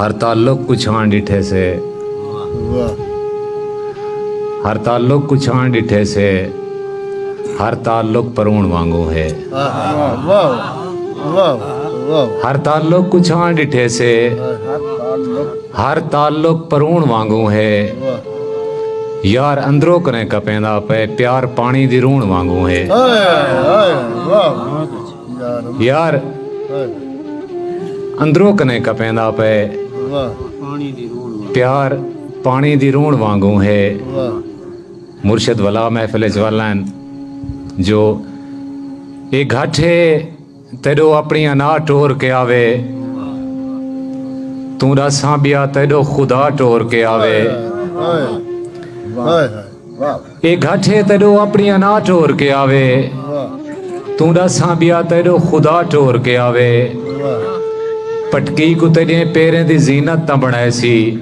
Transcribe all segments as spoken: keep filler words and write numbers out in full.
ہر تعلق کوں چھان ݙٹھے سے۔ ہر تعلق کوں چھان ݙٹھے سے۔ ہر تعلق پروݨ وانگوں ہے۔ ہر تعلق کوں چھان ݙٹھے سے۔ ہر تعلق پروݨ وانگوں ہے۔ یار اندروں کنیں کپیندا پئے، پیار پاݨی دی روݨ وانگوں ہے۔ یار اندروں کنیں کپیندا پئے، پیار پاݨی دی روݨ وانگوں ہے۔ مرشد ولا محفل اچ ولن جو اے گھٹ ہے، تیݙو اپݨی انا ٹور کے آوے، توں ݙساں ٻیا تیݙو خدا ٹور کے آوے۔ اے گھٹ ہے تیݙو اپݨی انا ٹور کے آوے، توں ݙساں ٻیا تیݙو خدا ٹور کے آوے۔ پٹکی کوں تیݙیں پیریں دی زینت تاں بݨائے سی،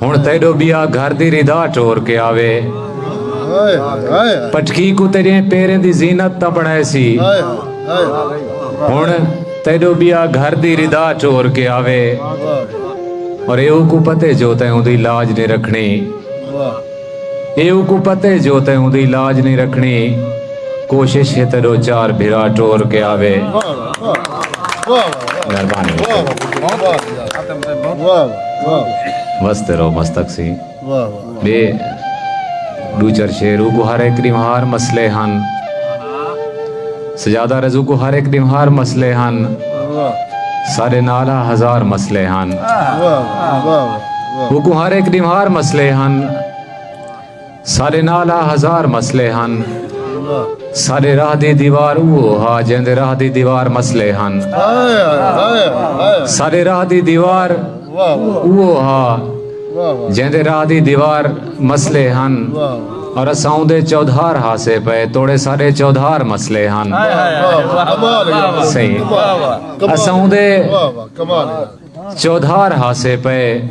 ہݨ تیݙو ٻیا گھر دی ردا ٹور کے آوے۔ پٹکی کوں تیݙیں پیریں دی زینت تاں بݨائے سی، ہݨ تیݙو ٻیا گھر دی ردا ٹور کے آوے۔ اور ایہو کوں پتے جو تیں اوندی لاج نہیں رکھݨی۔ ایہو کوں پتے جو تیں اوندی لاج نہیں رکھݨی۔ کوشش ہے تیݙو چار بھرا ٹور کے آوے۔ مہربانی۔ وستے رہو مستک سی۔ ٻے ݙو چار شعر، اوکوں ہر ہک ݙینہوار مسئلے ہن۔ سجادہ رضو کوں ہر ہک ݙینہوار مسئلے ہن۔ ساݙے نال ہا ہزار مسئلے ہن۔ اوکوں ہر ہک ݙینہوار مسئلے ہن۔ ساݙے نال ہا ہزار مسئلے ہن۔ ساݙے راہ دی دیوار اوہو ہا، جیندے راہ دی دیوار مسئلے ہن۔ ساݙے راہ دی دیوار اوہو ہا، جیندے راہ دی دیوار مسئلے ہن۔ اور اساں اوندے چودھار ہاسے پئے، توڑے ساݙے چودھار مسئلے ہن۔ صحیح۔ اساں اوندے چودھار ہاسے پئے،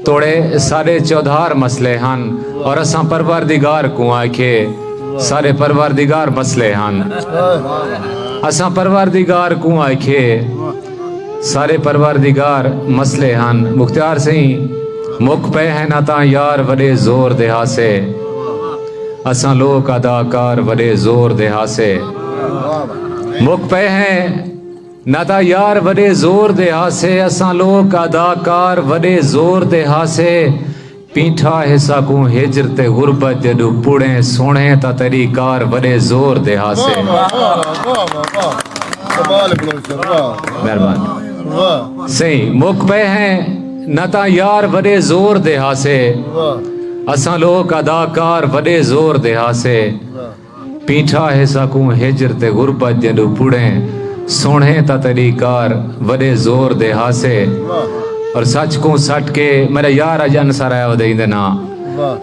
توڑے ساݙے چودھار مسئلے ہن۔ اور اساں پروردگار کوں آکھے، ساݙے پروردگار مسئلے ہن۔ اساں پروردگار کوں آکھے، ساݙے پروردگار مسئلے ہن۔ مختیار سئیں، مک پئے ہیں نہ تاں یار وݙے زور دے ہاسے، اساں لوک اداکار وݙے زور دے ہاسے۔ مک پئے ہیں نہ تاں یار وݙے زور دے ہاسے، اساں لوک اداکار وݙے زور دے ہاسے۔ پیٹھا ہے ساکوں ہجر تے غربت دے ݙو پڑیں، سوہݨے تاں تیݙی کار وݙے زور دے ہاسے۔ واہ، واہ، واہ، واہ، واہ، واہ۔ کمال ہے بلوچ صاحب، واہ۔ مہربانی۔ واہ۔ صحیح، مک پئے ہیں نہ تاں یار وݙے زور دے ہاسے۔ واہ۔ اساں لوک اداکار وݙے زور دے ہاسے۔ واہ۔ پیٹھا ہے ساکوں ہجر تے غربت دے ݙو پڑیں، سوہݨے تاں تیݙی کار وݙے زور دے ہاسے۔ اور سچ کوں سٹ کے، میݙا یار اڄ انصر آیا ودے ایندے ناں۔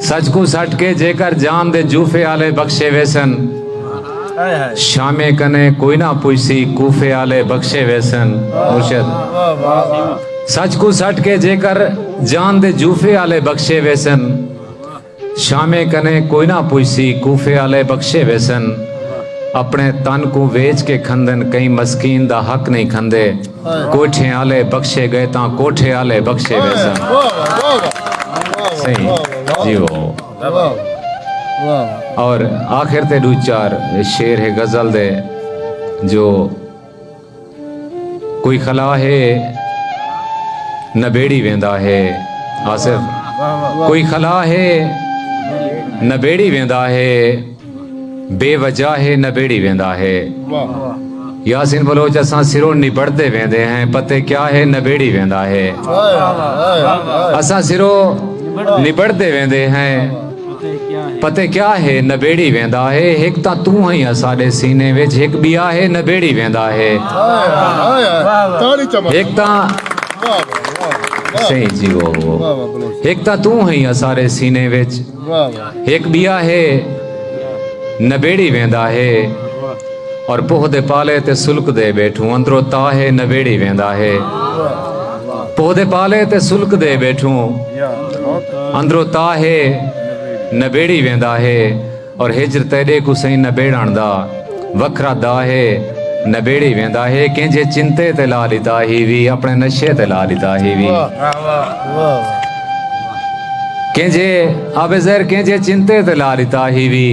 سچ کوں سٹ کے جیکر جان دے جوفے آلے بخشے ویسن، شامے کنے کوئی نہ پچھسی کوفے آلے بخشے ویسن۔ مرشد، سچ کوں سٹ کے جیکر جان دے جوفے آلے بخشے ویسن، شامے کنے کوئی نہ پچھسی کوفے آلے بخشے ویسن۔ اپݨے تن کوں ویچ کے کھندن، کہیں مسکین دا حق نہیں کھندے۔ کوٹھیں آلے بخشے ڳئے تاں کوٹھے آلے بخشے ویسن۔ واہ، واہ، واہ، واہ۔ صحیح۔ واہ، واہ، واہ۔ جی واہ۔ واہ، واہ۔ اور آخر تے ݙو چار شعر ہے غزل دے جو کوئی خلا ہے نہ ٻیڑی ویندا ہے۔ آصف، کوئی خلا ہے نہ ٻیڑی ویندا ہے، بے وجہ ہے نہ ٻیڑی ویندا ہے۔ یاسین بلوچ، اساں سروں نبڑدے ویندے ہیں، پتے کیا ہے نہ ٻیڑی ویندا ہے۔ اساں سروں نبڑدے ویندے ہیں، پتے کیا ہے نبیڑی ویندا ہے۔ ہک تاں توں ہیں اساݙے سینے وچ، ہک ٻیا ہے نبیڑی ویندا ہے۔ ہک تاں، صحیح جی، واہ، واہ۔ ہک تاں توں ہیں اساݙے سینے وچ، ہک ٻیا ہے نبیڑی ویندا ہے۔ اور پوہ دے پالے تے سلک دے ٻیٹھوں، اندروں تاہ ہے نبیڑی ویندا ہے۔ پوہ دے پالے تے سلک دے ٻیٹھوں، اندروں تاہ ہے نبیڑی ویندا ہے۔ اور ہجر تیݙے کوں سئیں نبیڑݨ دا وکھرا دا ہے۔ نبیڑی ویندا ہے، کینجھے چنتے تے لا ݙتا ہی وی، اپݨے نشے تے لا ݙتا ہی وی۔ کینجھے آب زہر، کینجھے چنتے تے لا ݙتا ہی وی،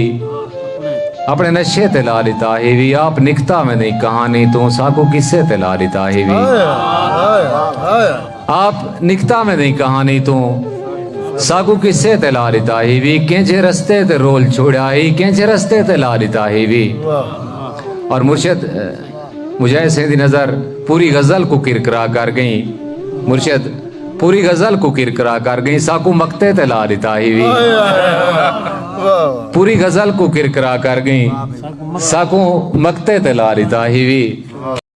اپݨے نشے تے لا ݙتا ہی وی۔ آپ نکتا ویندی کہانی توں، ساکوں قصے تے لا ݙتا ہی وی۔ آپ نکتا ویندی کہانی توں، ساکوں قصے تے لا ݙتا ہی وی۔ کینجھے رستے تے رول چھوڑیا ہی، کینجھے رستے تے لا ݙتا ہی وی۔ اور مرشد، مجاہد سئیں دی نظر پوری غزل کوں کرکرا کر ڳئی۔ مرشد، پوری غزل کوں کرکرا کر ڳئی، ساکوں مقطع تے لا ݙتا ہی وی۔ پوری غزل کوں کرکرا کر ڳئی، ساکوں مقطع تے لا ݙتا ہی وی۔